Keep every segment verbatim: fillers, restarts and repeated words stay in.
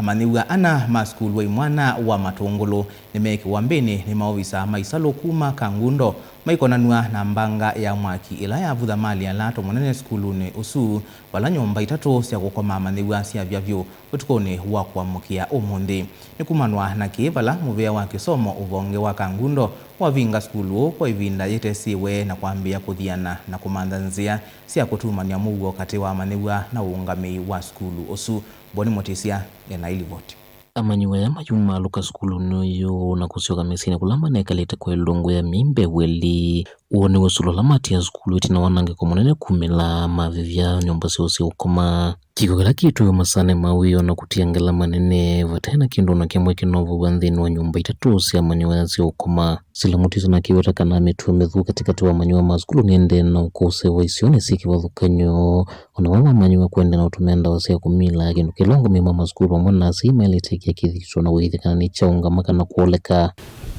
Amanyĩw'a ana ma sukulu wa imwana wa Matũngũlũ nĩmeekĩwa mbĩnĩ nĩ maovisa ma isalũ kuma Kangundo maikonanw'a na mbanga ya mwaki ĩla yavutha mali ala tũmũnene sukulunĩ ũsu, vala nyũmba itatũ sya kũkoma amanyĩw'a syavya vyũ ũtukũnĩ wa kũamũkĩa ũmũnthĩ. Nĩkumanwa na kĩĩ vala mũvĩa wa kĩsomo ũvonge wa Kangundo wavinga sukulu ũũ kwa ĩvinda yĩtesĩwe na kwambĩĩa kũthiana na kũmantha nzĩa sya kũtumany'a mũuo katĩ wa amanyĩw'a na ũũngamĩi wa sukulu ũsu. Boni Mũtĩsya ena ĩlivoti. Amanyĩw'a aya mayumaalũka sukulunĩ ũyũ na kũsyoka mĩsyĩnĩ kũla manekalĩte kwa ĩlungu ya myei mbee w'elĩ. Ũũ nĩ ũsũlo ũla matia sukulu ĩtina wa wanangĩko mũnene kumĩla mavĩvya nyũmba syoo sya ũkoma. Kĩko kĩla kĩtwĩwe masaanĩ ma wĩoo na kũtia ngala manene, vate na kĩndũ o na kĩmwe kĩnoovow'a nthĩnĩ wa nyũmba itatũ sya amanyĩw'a aya sya ũkoma. Sila Mutisa nakĩweta kana mĩtuo mĩthũku katĩkatĩ wa amanyĩw'a ma sukulu nĩendee na ũkũsĩ wa isionĩ syĩ kĩvathũkany'o. O na vamwe amanyĩw'a kũendea na ũtũmĩa ndawa sya kũmila, kĩndũ kĩla ũngũmĩi ma masukulu vamwe na asyai maĩlĩte ĩkĩa kĩthito na kũĩthya kana nĩkyaũngama kana kwoleka.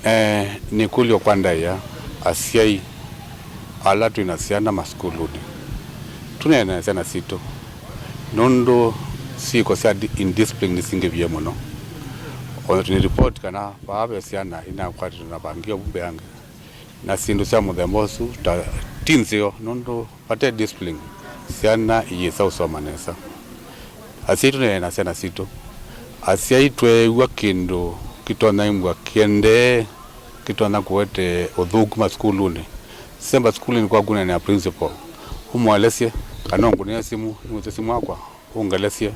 Eh, nĩ kũlyo kwa ndaĩa asyai ala twĩ na syana masukulunĩ. Tũneene na syana sitũ nũndũ syĩko sya di-, indiscipline nĩsingĩvie mũno. O na twĩ na report kana vaa ve syana inakwatĩtwe na vangi o vu mbeange. Na syĩndũ sya mũthemba ũsu ta ti nzeo, nũndũ vate discipline, syana iyĩsa ũsoma nesa. Asyai tũneene na syana sitũ. Asyai tweew'a kĩndũ kĩtonya imbwa kĩendee, kĩtonya kũete ũthũku masukulunĩ, semba sukulunĩ kwaku ũneenea principal, ũmũelesye kana ũngũnĩe simũ, nĩwĩsĩ simũ yakwa, ũngelesye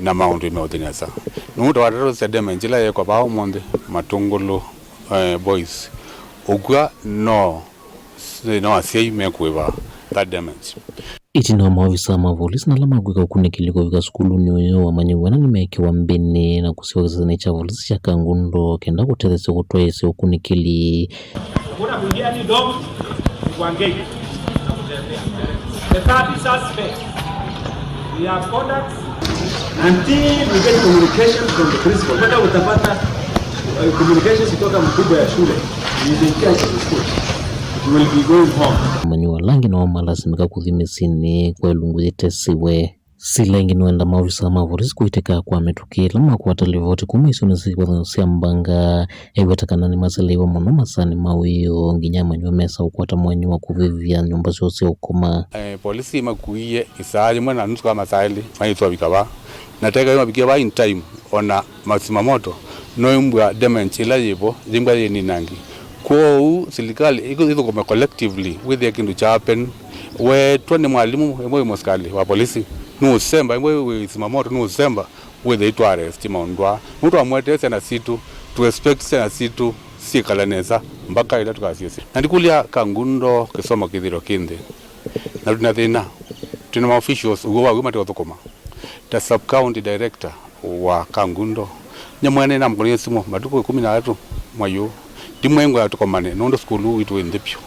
na maũndũ meũthi nesa. Nũndũ ta watatũ sya damage ĩla yĩkwa vaa ũmũnthĩ, Matũngũlũ, eh, boys, ũkw'a no, no asyai mekũĩva that damage. Ĩtina wa maovisa ma volisi na ala makwĩka ũkunĩkĩli kũvika sukulunĩ ũyũ, amanyĩw'a ana nĩmeekĩwa mbĩnĩ na kũsyoka kĩsasyanĩ kya volisi kya Kangundo kenda kũtetheesya kũtwaĩĩsya ũkunĩkĩli. Hakuna kuingia any dog kwa gate. The thirty suspects, we have contacts. Until we get communication from the principal, mpaka utapata, uh, communications kutoka mkubwa ya shule, he is in charge of the school, we will be going home. Amanyĩw'a ala angĩ nao malasimĩka kũthi mĩsyĩnĩ kwa ĩlungu yĩtesiwe. Sila ĩngĩ nĩwenda maovisa ma volisi kũitĩka kwa mĩtũkĩ ĩla makwata livoti kuma isionĩ sya kĩvathũkany'o sya mbanga. Eweta kana nĩmaseleiwe mũno masaanĩ ma wĩoo, nginya amanyĩw'a mesa ũkwata mwanya wa kũvĩvya nyũmba syoo sya ũkoma. Eh, polisi makuie isaa yĩmwe na nusu kana masaa elĩ maitwavika vaa, na teka mavikie vaa in time, ona mazimamoto noimbwa damage ĩla yĩvo yĩmbwa yĩninangi. Kwoou silikalĩ ĩkũ-, ĩthũkũme collectively wĩthĩe kĩndũ kya happen. Weetwa nĩ mwalimũ, ĩmwe wĩ mũsikalĩ wa polisi, nũũsemba, ĩmwe wĩ zimamoto, nũũsemba, wĩthĩe itwa arrest maũndũ aa. Nũndũ twamwetee syana sitũ, tũ expect syana sitũ syĩkale nesa mpaka ĩla tũkasyĩsya. Na ndikũlya Kangundo kĩsomo kĩthĩĩtwe kĩ nthĩ, na twĩ na thĩna, twĩ na ma officials ũw'o wa w'o mate ũthũkũma. Ta sub county director wa Kangundo, nye mwene namũkũnĩie simũ matukũ ĩkũmi na atatũ mwai ũũ, ndimwĩe ngwĩa tũkomane nũndũ sukulu witũ wĩ nthĩ vyũ,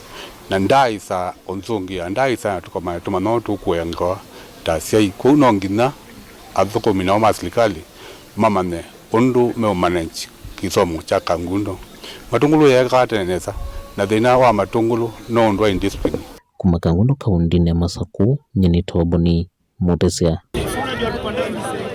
na ndaaĩsa ũnzũngĩa, ndaaĩsa tũkomane tũmanye ũũ tũkũengawa ta asyai. Kwoou no nginya athũkũmi nao ma silikalĩ mamanye ũndũ meũmanage kĩsomo kya Kangundo. Matũngũlũ yeekaa tene nesa, na thĩna wa Matũngũlũ no ũndũ wa indiscipline. Kuma Kangundo kaũndĩnĩ ya Masakũ, nyie nĩ Toboni Mũtĩsya.